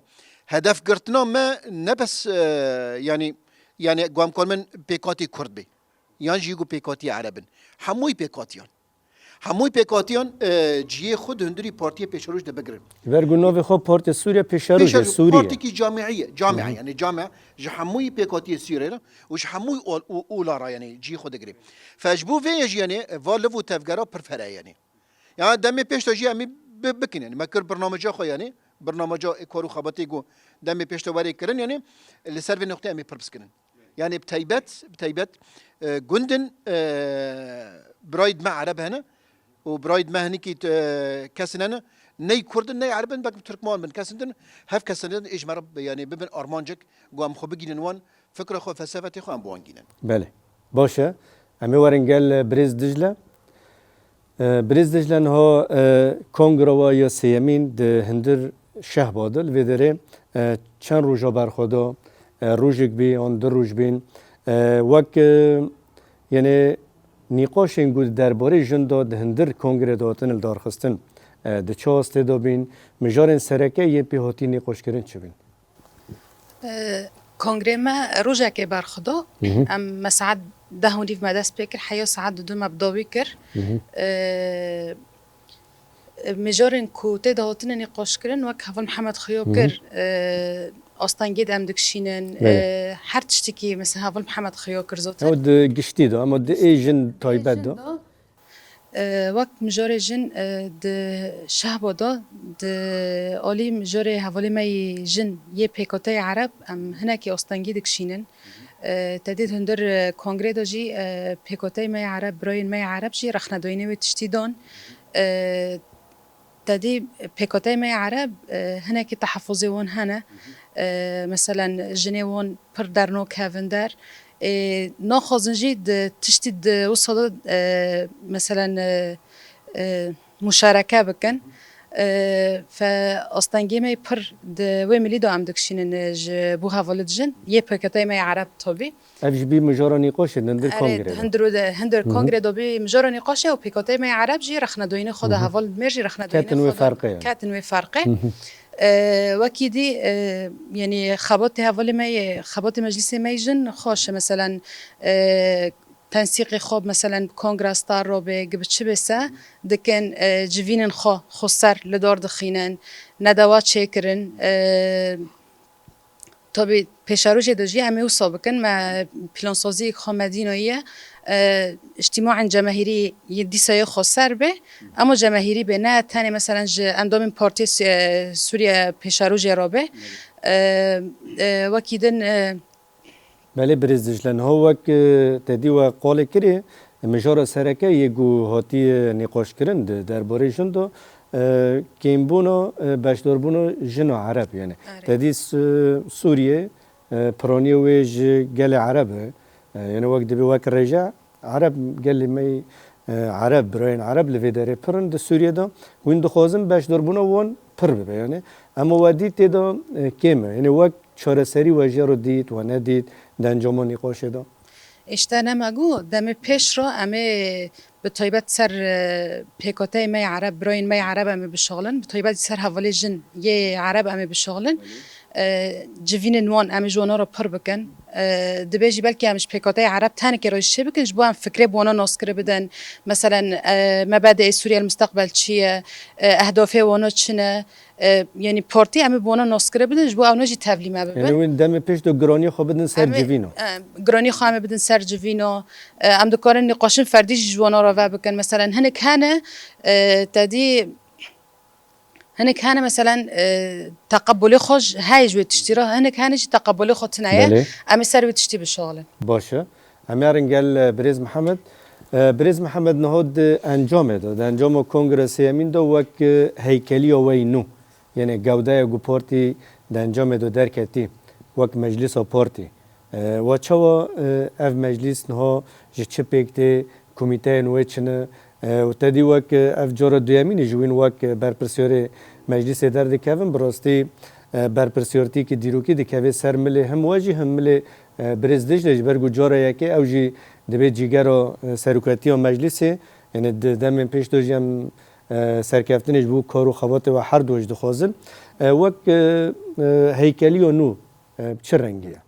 hedef girtina me ne bes, e, yanî, yanî ku em karin pêkhatî Kurd bê. Yan jî ku pêkhatî Ereb in. Hemûyî pêkhatiyan. Hemûyî pêkhatiyan, e, cihê xwe di hundirî partiyê pêşeroj de bigirin. Ji ber ku navê xwe Partê Sûriye Pêşeroj e, Pêşeroj, Sûriye. Partiyekî camî ye. Camî, Hı hı. yanî camî ji hemûyî pêkhatiyê Sûriye re û ji hemûyî ol-, û-, ola re yanî cihê xwe digire. Fe ji bo vê ye jî yanî va liv û tevgera pir fere ye yanî. Ya demê pêş de jî em ê bi-, bikin yanî. Me kir birnameca xwe yanî. Birnameca kar û xebatê ku demê pêş de were kirin yanî. Li ser vê noqtê em ê pir biskinin. Yanî bi taybet, bi taybet, e, gundin, e, birayî me Ereb hene û birayî me hinekî, e, kesin hene. Ney Kurd in, ney Ereb in, belkim Tirkman bin, kesin din. Hev kesin din ê ji me re, yanî bibin armancek, ku em xwe bigînin wan, fikra xwe, felsefetê xwe em bi wan gînin. Belê. Baş e. Em ê werin gel, e, birêz Dicle. E, birêz Dicle niha, e, kongra wa ya sêyemîn di hundir Şehba de, li vê derê, e, çend roja berxwe da, e, rojek bî, an du roj bîn. E, wek, e, yanî nîqaşên ku di derbarê jin de di hundir kongrê de hatin lidarxistin, e, di çi astê de bîn, mijarên sereke yên pê hatî nîqaşkirin çi bîn? E, kongrê me rojekê berxwe da. Hı hı. Em me saet deh û nîv me dest pê kir, heya saet didu me bi dawî kir. Hı hı. E, mijarên ku tê de hatine nîqaşkirin, wek Heval Mihemed xuya Hı hı. kir, e, astengê de em dikişînin, Belê. e, her tiştekî, mesela, Heval Mihemed xuya kir zaten. Ew di giştî de, ama di ê jin taybet de. Ê jin de, E, wek mijarê jin, e, di Şehba de, di alî mijarê hevalê me yê jin yê P K T'ê Ereb, em hinekî astengî dikişînin. E, te dî hundir, e, kongrê de jî, e, P K T'ê me yê Ereb, birayên me yê Ereb jî rexnedayînê wê tiştî dan. E, Te dî P K T'ê me yê Ereb, e, hinekî tehefuzê wan hene. E, meselen, jinê wan pir derno kevin der. E, naxwazin jî di tiştî di wisa de, e, meselen, e, e, muşareke bikin. E, fe astengê me pir di wê milî de em dikişînin, e, ji bo hevalê dijin. Yê P K T'ê me yê Ereb tabî. Ev ji bî mijara nîqaşê di hundir Erê, kongrê de. Hundir û de, hundir Hı hı. kongrê de bî mijara nîqaşê û P K T'ê me yê Ereb jî rexnedayînê xwe de Hı hı. heval mêr jî rexnedayînê Ketin wê xwe de ferqê yani. Ketin wê ferqê. Hı hı. E, wekî dî, e, yanî xebatê hevalê me yê, xebatê meclîsê me yê jin xweş e. Meselen, e, tensîqê xwe, meselen, bi kongra star re be, gi bi çi be se, dikin, e, civînin xwe, xwe ser li dar dixînin, nedewa çêkirin, e, Tabî pêşerojê de jî em ê wisa bikin. Me plansaziyek xwe me dîna ye, e, îctîmaên cemahîrî yê dîsa yê xweser be, ema cemahîrî be, ne tenê meselen ji endamên Partiyê Su-, e, Sûriye Pêşerojê re be. E, e, wekî din, e, Belê birêz Dicle, niha wek, e, te dî we qalê kirê, mijara sereke yê ku hatiye nîqaşkirin di derbarê jin de, e, kêmbûna, e, beşdarbûna jina Ereb, yani. Erê. Te dî Su-, Sûriye, e, piranîya wê ji gelê Ereb e. E, yani wek dibê wek rêje Ereb, gelê me yê, e, Ereb, birayên Ereb li vê derê pir in di Sûriyê de. Hûn dixwazin beşdarbûna wan pir bibe. Yani ema we dît tê de, e, kêm e. Yani wek çareserî we jê re dît, we nedît, di encama nîqaşê de? Îşte nema got, demê pêş re em ê bi taybet ser, e, pêkateyê me yê Ereb, birayên me yê Ereb em ê bişixilin, bi taybet ser hevalê jin yê Ereb em ê bişixilin. E, civînên wan em ê ji wana re pir bikin. E, dibê jî belkî em ji pêkateyê Ereb tenekê re jî çê bikin, ji bo em fikrê bi wana naskirî bidin. Meselen, e, mebedê Sûriye li misteqbel çi ye? E, ehdafê wana çi ne? E, yanî partî em ê bi wana naskirî bidin, ji bo ewna jî tevlî me bibin. Yani win demê pêş de giranî xwe bidin ser Em ê, civîna. e, giranî xwe em ê bidin ser civîna. E, em dikarin nîqaşin ferdî jî ji wana re vebikin. Meselen hinek hene, e, te dî, hinek hene meselen, e, teqebulê xwe ji, heye ji wê tiştî re, hinek hene jî teqebulê xwe tune ye. Belê. Em ê ser wê tiştî bişixulin. Baş e. Em ê herin gel, e, birêz Mihemed. E, birêz Mihemed, niha di encamê de, di encama Kongra Sêyemîn de wek, e, heykeliya we yî nû, yani gewdeya ku partî di encamê de derketî, wek meclîsa partî. E, we çawa, e, ev meclîs niha ji çi pêk tê, komîteyên wê çi ne? E, û te dî wek, e, ev cara duyemîn e ji wîn wek, e, berpirsiyarê meclîsê derdikevin, bi rastî, e, berpirsiyartîkî dîrokî dikeve ser milê him we jî him milê, e, birêz Dicle, ji ber ku cara yekê ew jî dibe cîgera, e, serokatiya meclîsê, yani di demên pêş de jî em, e, serkeftinê ji bo kar û xebatê we her du jî dixwazin. E, wek, e, e, heykeliya nû, e, bi çi rengî ye?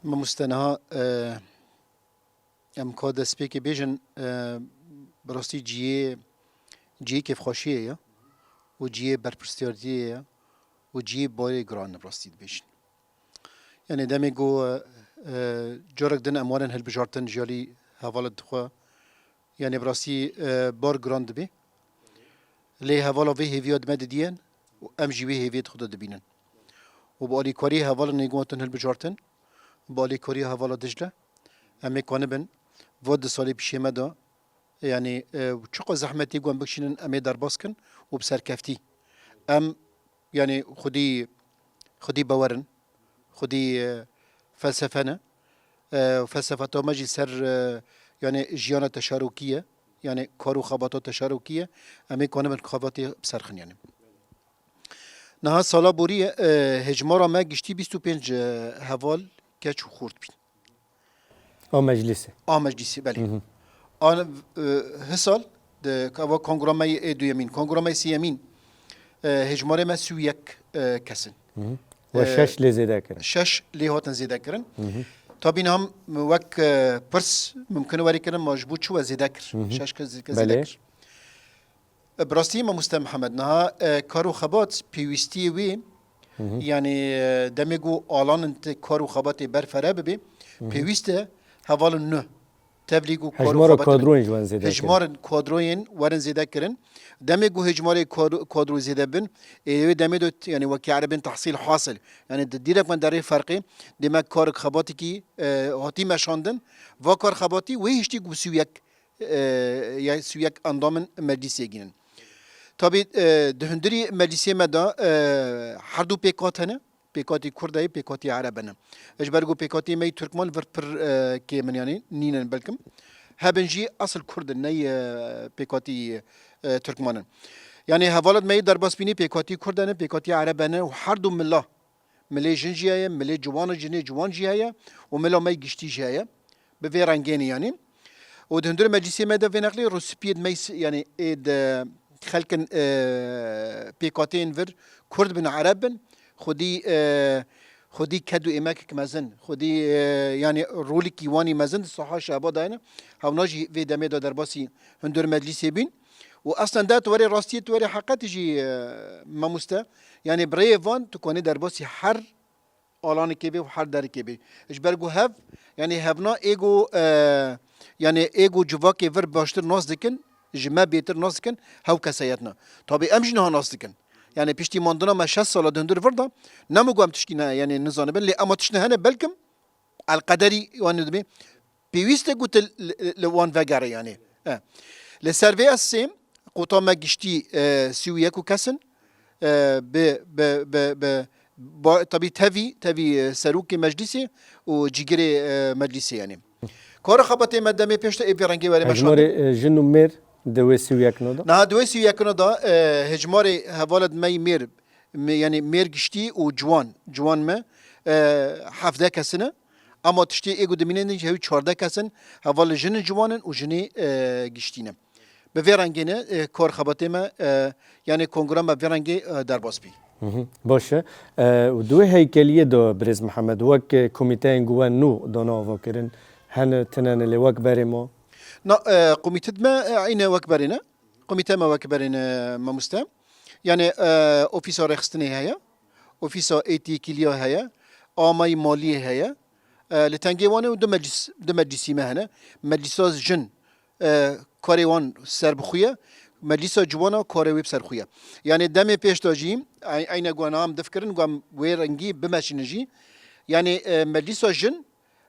Mamoste, niha, e, em ka destpêkê bêjin, e, bi rastî cihê, cihê kêfxweşiyê ye û cihê berpirsiyariyê ye û cihê barê giran e, bi rastî dibêjin. Yani demê ku, e, e, carek din em werin hilbijartin ji alî hevalên xwe, yani bi rastî, e, bar giran dibe. Lê hevala vê hêviya di me didiyen û em jî wê hêviyê di xwe de dibînin. Û bi alîkarî hevalên ê ku hatin hilbijartin, bi alîkarî hevala Dicle, em ê kanibin va du salê pişê me de, yanî, e, çiqas zehmetê ku em bikişînin, em ê derbas kin û bi serkeftî. Em, yanî, xwedî, xwedî bawer in, xwedî, e, felsefe ne. E, felsefeta me jî ser, e, yanî, jiyana teşarokî ye, yanî, kar û xebata teşarokî ye. Em ê kanibin xebatê bi ser xin, yanî. Niha sala borî ye, e, hejmara me giştî bîst û pênc, e, heval, keç û xort bîn. A meclîsê. A meclîsê, belê. Hı hı. An, e, hisal, di, ka-, va kongra me yê duyemîn, kongra me yê sêyemîn, e, hejmarê me sî û yek, e, kes in. Hı hı. We E, şeş lê zêde kirin. Şeş lê hatin zêde kirin. Hı hı. Tabî niha wek, e, pirs mumkin werê kirin, ma ji bo çi we zêde kir? Hı hı. Şeş kes zêde Belê. kir. Bi rastî Mamoste Mihemed, niha, e, kar û xebat pêwîstiyê wê, Hı hı. yanî, e, demê ku alanên te kar û xebatê berfere bibe, Hı hı. pêwîst e hevalên nû tevlî ku kar û Hejmara xebatê kadroyên ji wan zêde kirin. Hejmarên kadroyên werin zêde kirin. Demê ku hejmarê kar-, kadro zêde bin, ê wê demê de t-, yanî wekî erebên tehsîl hasil. Yanî di dîrek me derê ferqê, dê me karek xebatekî, e, hatî meşandin. Va kar xebatî wê hiştî ku bi sî û yek e, ya sî û yek endamên meclîsê gînin. Tabî, e, di hundirî meclîsê me de, e, her du pêkat hene. Pêkatî Kurd heye, pêkatî Ereb hene. Ji ber ku pêkatî me yî Tirkman vir pir, e, kêm in, yanî nînin belkim. Hebin jî esil Kurd in, ney, e, pêkatî, e, Tirkman in. Yanî hevalat me yî derbasbînî pêkatî Kurd hene, pêkatî Ereb hene û her du mila Milê jin jî heye, milê ciwan û jinê ciwan jî heye û mila me giştî jî heye. Bi vê rengênî yanî. Û di hundirê meclîsê me de vê neqlê rûspiyê di me s-, yanî ê di xelkin, e, pêkateyên vir Kurd bin, Ereb bin, xwedî, e, xwedî ked û êmekek mezin, xwedî, e, yanî rolekî wanî mezin di saha şehba de hene. Hewna jî vê demê de derbasî hundir meclîsê bîn. Û eslen de tu werê rastiyê, tu werê heqetê jî, e, mamoste, yanî bi rêyê van tu kanî derbasî her alanekê bê û her derekê bê. Ji ber ku hev, yanî hevna ê ku, e, yanî ê ku civakê vir baştir nas dikin, ji me bêtir nas dikin, hew kesayet ne. Tabî em jî niha nas dikin. Yanî piştî mandina me şeş sala di hundir vir de, ne min ku em tiştî ne, yanî nizanibin, lê ema tiştine hene belkim, elqederî wan dibê. Pêwîst e ku tu li, li, li wan vegerî, yanî. E. Li ser vê esasê qota me giştî, e, sî û yek û kes in, e, bi, bi, bi, bi, Ba-, tabî tevî, tevî, e, serokê meclîsê û cîgirê, e, meclîsê, yanî. Kar û xebatê me demê pêş de ê vê rengê were meşandin. Hejmarê, e, jin û mêr di wê sî û yekna de? Niha di wê sî û yekna de, e, hejmarê hevalên me yî mêr, me, yanî mêr giştî û ciwan, ciwan me, e, hevdeh kes in. Ama tiştê ê ku dimînin jî hewî çardeh kes in, hevalên jin û ciwan in û jinê, e, giştî ne. Bi vê rengê ne, e, kar xebatê me, e, yanî kongra me vê rengê, e, derbas bî. Hı hı. Baş e. E, û di wê heykeliyê de birêz Mihemed, wek, e, komîteyên ku we nû dane avakirin, hene tine ne lê wek berê ma? Na, e, komîte me, e, eyne wek berê ne. Komîte me wek berê ne mamoste. Yanî, e, ofîsa rêxistinê heye, ofîsa ê têkiliya heye, ameyî maliyê heye. E, li tengê wan e û du meclis, du meclisî me hene. Meclisa jin, e, karê wan ser bi xwe ye. Meclisa ciwana karê wê bi ser xwe ye. Yanî demê pêş de jî, ey-, eyne ku em difikirin, ku em wê rengî bimeşînin jî. Yanî, e, meclisa jin,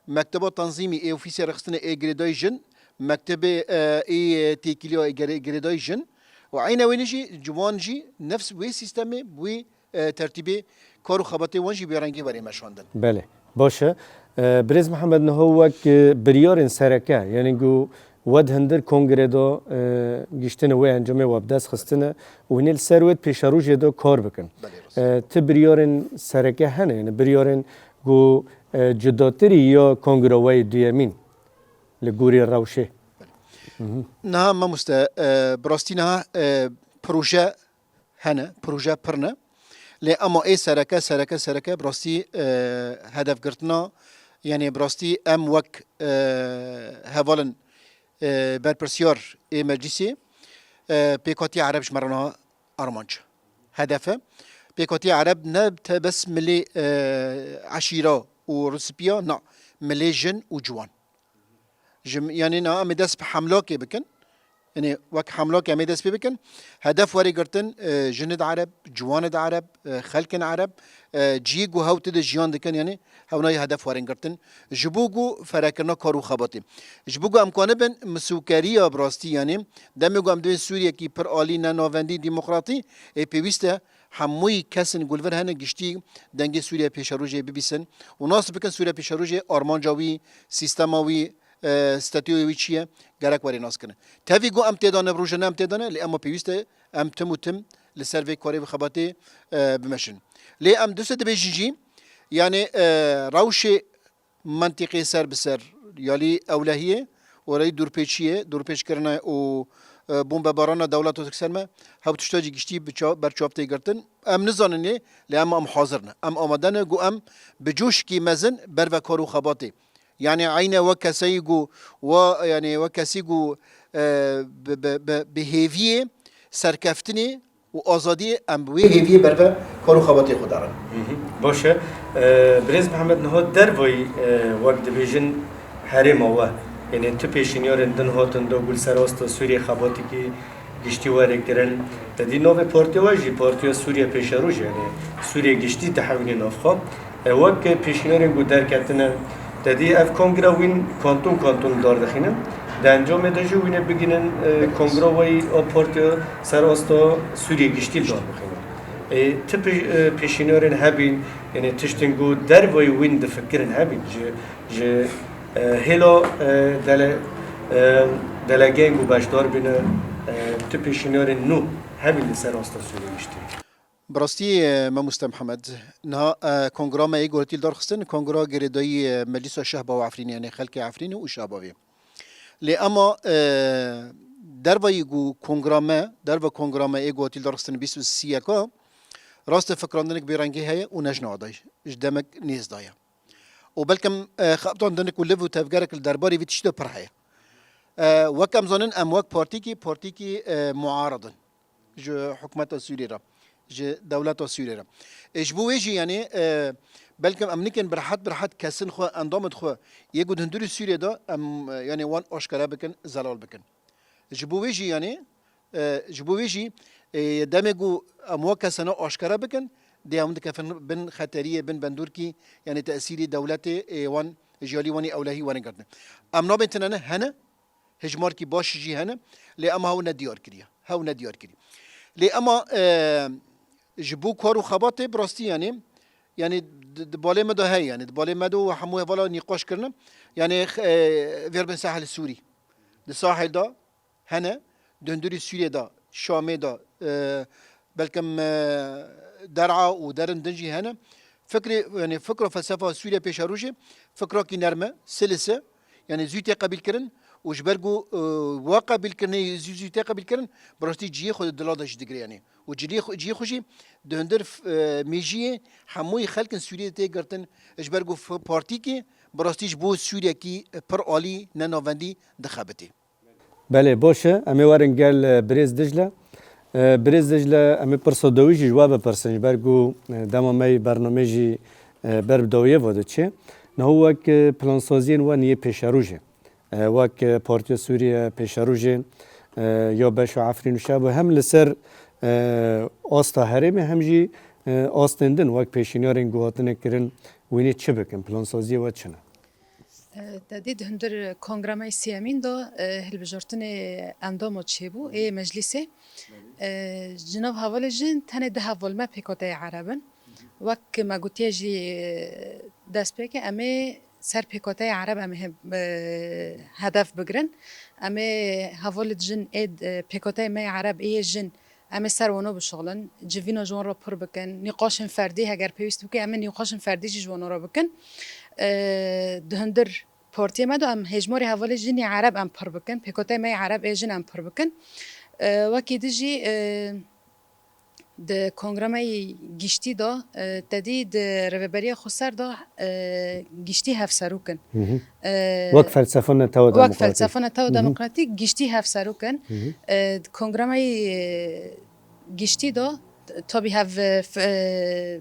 mekteba tanzîmî ê ofîsê rêxistinê ê girêdayî jin, mektebê, e, ê têkiliya ê gere-, girêdayî jin. Û eyne wê jî ciwan jî nefs wê sîstemê, wê e, tertîbê kar û xebatê wan jî bi vê rengî were meşandin. Belê, baş e. E, Birêz Mihemed, niha wek, e, biryarên sereke, yanî ku we di hundir kongre de, e, giştine wê encamê we bi dest xistine û hûn ê li ser wê di pêşerojê de kar bikin. Belê, rast. E, ti biryarên sereke hene, yanî biryarên ku, e, cudatirî ya kongra we yê duyemîn li gorî rewşê? Belê. Niha mamoste, e, bi rastî niha, e, proje hene, proje pir ne. Lê ema ê sereke, sereke, sereke bi rastî, e, hedefgirtina, yanî bi rastî em wek, e, hevalên, e, berpirsiyar ê meclîsê, e, pêkhatî Ereb ji me re niha armanc, hedef e. Pêkhatî Ereb ne te bes milê, e, eşîra û rûspîya, na, milê jin û ciwan. Ji, yanî niha em ê dest bi hemlakê bikin. Yanî wek hemlakê em ê dest pê bikin. Hedef were girtin, e, jinid Ereb, ciwanid Ereb, e, xelkin Ereb, e, cihê ku hew tê de jiyan dikin, yanî hewnayê hedef werin girtin. Ji bo ku ferekirina kar û xebatê. Ji bo ku em kanibin misûkeriya bi rastî, yanî demê ku em divên Sûriyekî pir alî, ne navendî, demokratî, ê pêwîst e hemûyî kesên ku li vir hene giştî dengê Sûriye Pêşerojê bibîsin û nas bikin Sûriye Pêşerojê armanca wî, sîstema wî, e, statûyê wî çi ye, gerek were nas kirin. Tevî ku em tê de ne, bi rojane em tê de ne, lê ema pêwîst e em tim û tim li ser vê karê vê xebatê, e, bimeşin. Lê em dûse dibêjin jî, yanî, e, rewşê mentiqê ser bi ser, yalî ewlehiyê û reyî dûrpêçiyê, dûrpêçkirine û, e, bombebarana dewleta Tirk ser me, hew tişta jî giştî bi ça-, ber çav tê girtin. Em nizanin lê, lê em, em hazir ne. Em amade ne ku em bi coşkî mezin ber ve kar û xebatê. Yanî eyne wek keseyî ku, wa, yanî wek kesî ku, e, bi, bi, bi, bi hêviyê serkeftinê û azadiyê em bi wê hêviyê ber ve kar û xebatê xwe darin. Hı hı. Baş e. E, Birêz Mihemed, niha dervayî, e, wek dibêjin herêma we, yanî tu pêşîniyarên din hatin da ku li ser asta Sûriyê xebatekî giştî were kirin. Te dî navê partiya we jî Partiya Sûriye Pêşerojê, yanî Sûriye giştî dihewîne nav xwe. E, wek pêşîniyarên ku derketine, te dî ev kongra wîn kanton kanton dar dixînin. Di encamê de jî wîne bigînin, e, kongra we yî a partiya ser asta Sûriye giştî dar bixînin. E, ti pê-, e, pêşîniyarên hebîn, yanî tiştên ku dervayî wîn difikirin hebîn, ji, ji, e, hêla, e, dele-, e, delegeyên ku beşdar bîne, e, ti pêşîniyarên nû hebîn li ser asta Sûriye giştî. Bi rastî, e, mamoste Mihemed, niha, e, kongra me yê guhertî li dar xistin, kongra girêdayî, e, Meclîsa Şehba û Efrînê, yanî xelkê Efrînê û Şehbavê. Lê ema, e, dervayî ku kongra me, derva kongra me yê guhertî li dar xistin bîst û sî yeka, rastê fikrandinek bêrengî heye û ne ji niha de ye, ji demek nêz de ye. Û belkim, e, xebtandinek û liv û tevgerek li derbarê vî tiştî de pir heye. E, wek em zanin, em wek partîkî, partîkî, e, muarid in ji hikûmeta Sûriyê re, ji dewleta Sûriyê re. E, ji bo wê jî, yanî, e, belkim em nikin bi rehet bi rehet kesên xwe, endamên xwe yê ku di hundirê Sûriyê de em, e, yanî wan aşkere bikin, zelal bikin. Ji bo wê jî, yanî, e, ji bo wê jî, e, demê ku em wa kesana aşkere bikin, dê em dikefin bin xeteriyê, bin bendûrkî, yanî tesîrî dewletê, e, wan ji alî wanî ewlehî werin girtin. Em nabên tine ne, hene, hejmarkî baş jî hene, lê ema hew nediyar kiriye. Hew nediyar kiriye. Lê ema, e, ji bo kar û xebatê bi rastî, yanî, Yani di, di balê me de heye, yani di balê me de û hemû hevala nîqaş kirine. Yani, e, vêr bin sahil Sûrî. Di sahil de hene, di hundirî Sûriyê de, Şamê de, e, belkim, e, Der'a û derin din jî hene. Fikrê, yani fikra felsefa Sûriye pêşerojê, fikrakî nerm e, silis e. Yani zû tê qebîlkirin û ji ber ku, e, wa qebîlkirinê zû, zû tê qebîlkirin, bi rastî cihê xwe di dila de jî digire yani. Û cilî xwe, cihê xwe jî di hundir, e, mêjiyê hemûyî xelkin Sûriyê tê girtin, ji ber ku f-, partîkê bi rastî ji bo Sûriyekî pir alî ne navendî dixebitê. Belê, baş e. Em ê werin gel, e, birêz Dicle. E, birêz Dicle, em ê pirsa dawî jî ji we bipirsin, ji ber ku, e, dema me yê bernamê jî, e, ber bi dawiyê ve diçe. Niha wek, e, plansaziyên we niyê pêşerojê. E, wek, e, Partiya Sûriye Pêşerojê, e, ya Beşo Efrîn û Şebo hem li ser, e, asta herêmê hem jî, e, astên din wek pêşîniyarên ku hatine kirin wînê çi bikin? Plansaziyê we çi ne? E, te dî di hundir kongremayê sêyemîn de, e, hilbijartinê endamo çêbû ê meclîsê. E, ji nav hevalê jin tenê du heval me pêkoteyê Ereb in. Wek me gotiye jî, e, destpêkê em ê ser pêkoteyê Ereb em ê he-, e, hedef bigirin. Em ê hevalê jin ê, e, pêkoteyê me yê Ereb ê yê jin em ê ser wano bişixulin. Civîna ji wan re pir bikin. Nîqaşên ferdî heger pêwîst bike em ê nîqaşên ferdî jî ji wan re bikin. E, di hundir partiyê me de em hêjmarê hevalê jin yê Ereb em pir bikin. Pêkoteyê me yê Ereb ê jin em pir bikin. E, wekî dî jî, e, Di kongremayî giştî de, e, te dî di rêveberiya xweser de, e, giştî hevserok in. Hı hı. E, Wek felsefa netewa wek demokratîk. Felsefa netewa Hı hı. Demokratîk giştî hevserok in. Hı hı. E, di kongremayî, e, giştî de, tabî hev, e, f-, e,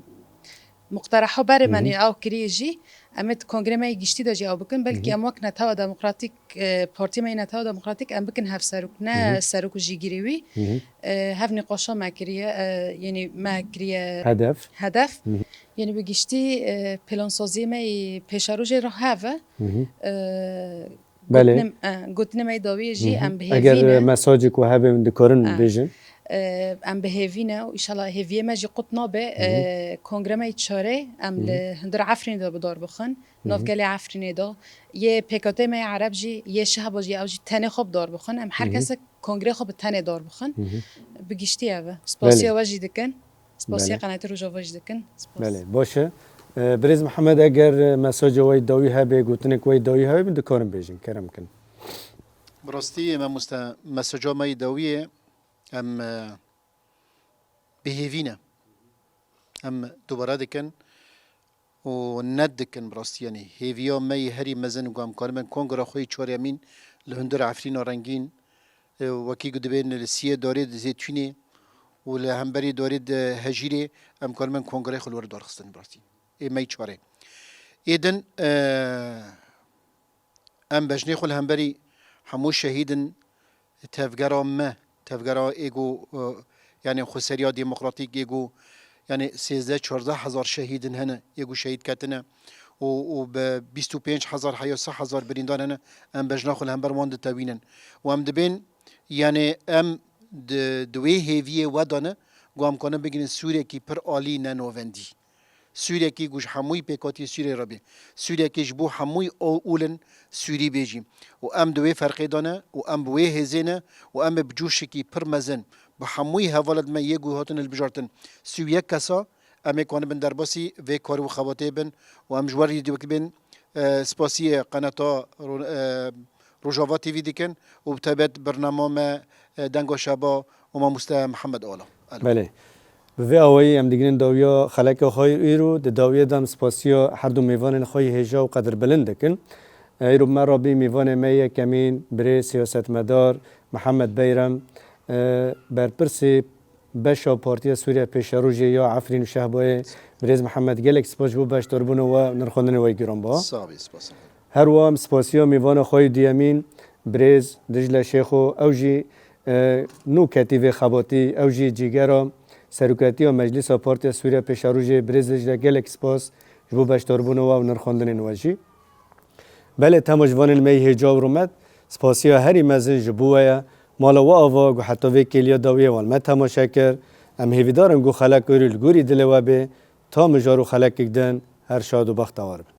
muqtereha berê Hı hı. me nî ew kiriye jî, em ê di kongrê me yê giştî de jî ew bikin. Belkî Hı hı. em wek netewa demokratîk, e, partî me yê netewa demokratîk em bikin hevserok, ne Hı hı. serok û jîgirê wî. Hı hı. E, hev nîqaşa me kiriye, e, yenî me kiriye Hedef. Hedef. Hı hı. Yenî bi giştî, e, plansaziyê me yê pêşerojê re hev e. Hı hı. E, Belê. Gotinê, e, gotinê me yê dawiyê jî Hı hı. em bi hêvî Eger, ne. E, mesajê ku hebe min dikarin E. bêjin. E, em bi hêvî ne û înşallah hêviyê me jî qut nabe. Hı hı. E, kongre me yê çarê em Hı hı. li hundir Efrînê de bi dar bixin. Nav Hı hı. gelê Efrînê de. Yê P K T me yê Ereb jî, yê Şehba jî, ew jî tenê xwe bi dar bixin. Em her Hı hı. kesek kongrê xwe bi tenê dar bixin. Hı hı. Bi giştî ev e. Spasiya Belê. we jî dikin. Spasiya Belê. Qenatê Rojava jî dikin. Spas. Belê, baş e. E, Birêz Mihemed, eger mesaja we yê dawî hebe, gotinek we yê dawî hebe, min dikarin bêjin, kerem kin. Bi rastî, mamoste, mesaja me yê dawî ye. Em, e, bi hêvî ne. Em dubare dikin û net dikin bi rastî, yanî hêviya me yê herî mezin ku em karibin kongra xwe yê çaremîn li hundir Efrîna rengîn, e, wekî ku dibên li siyê darê di Zêtûnê û li hemberî darê di Hejîrê em karibin kongreyê xwe li wir darxistin bi rastî. Ê me yê çarê. Ê din, e, Em bejnê xwe li hemberî hemû şehîdin tevgera me, tevgera ê ku, e, yanî xweseriya demokratîk ê ku, yanî sêzdeh çardeh hezar şehîdin hene ê ku şehîd ketine û, û bi bîst û pênc hezar heya sih hezar birîndar hene, em bejna xwe li hember wan ditewînin. Û em dibên, yanî em di, di wê hêviyê we de ne, ku em kanin bigihînin Sûriyekî pir alî ne navendî. Sûriyekî ku ji hemûyî pêkhatiyê Sûriyê re bê. Sûriyekî ji bo hemûyî o-, ol in Sûrî bê jî. Û em di wê ferqê de ne û em bi wê hêzê ne û em ê bi coşekî pir mezin bi hemûyî hevalên me yê ku hatin hilbijartin sî û yek kesa em ê kanibin derbasî vê kar û xebatê bin û em ji we re dî wekî bên, e, spasiyê qenata Ro-, e, Rojava T V dikin û bi taybet bernama me, e, Denga Şeba û mamoste Mihemed Ala. Alo. Belê. Bi vê awayî em digihînin dawiya xeleka xwe yê îro. Di dawiyê de em spasiya her du mêvanên xwe yê hêja û qedirbilind dikin. Îro bi me re bî mêvanê me yekemîn, birêz siyasetmedar Mihemed Beyrem, e, berpirsê beşa Partiya Sûriye Pêşerojê ya Efrîn û Şehbayê, birêz Mihemed, gelek spas ji bo beşdarbûna we û nirxandinê we yê giranbiha. Sax bî, spas. Her wiha em spasiya mêvana xwe yê duyemîn, birêz Dicle Şêxo, ew jî, e, nû ketî vê xebatî, ew jî cîgera seroketiya Meclîsa Partiya Sûriye Pêşerojê. Birêz Dicle, gelek spas ji bo beşdarbûna we û nirxandinên we jî. Belê, temaşevanên me yê hêja û rûmet, spasiya herî mezin ji bo we ye. Mala we ava ku heta vê kêliya dawiyê we li me temaşe kir. Em hêvîdar in ku xeleka îro li gorî dilê we bê. Ta mijar û xelekek din her şad û bextewar bin.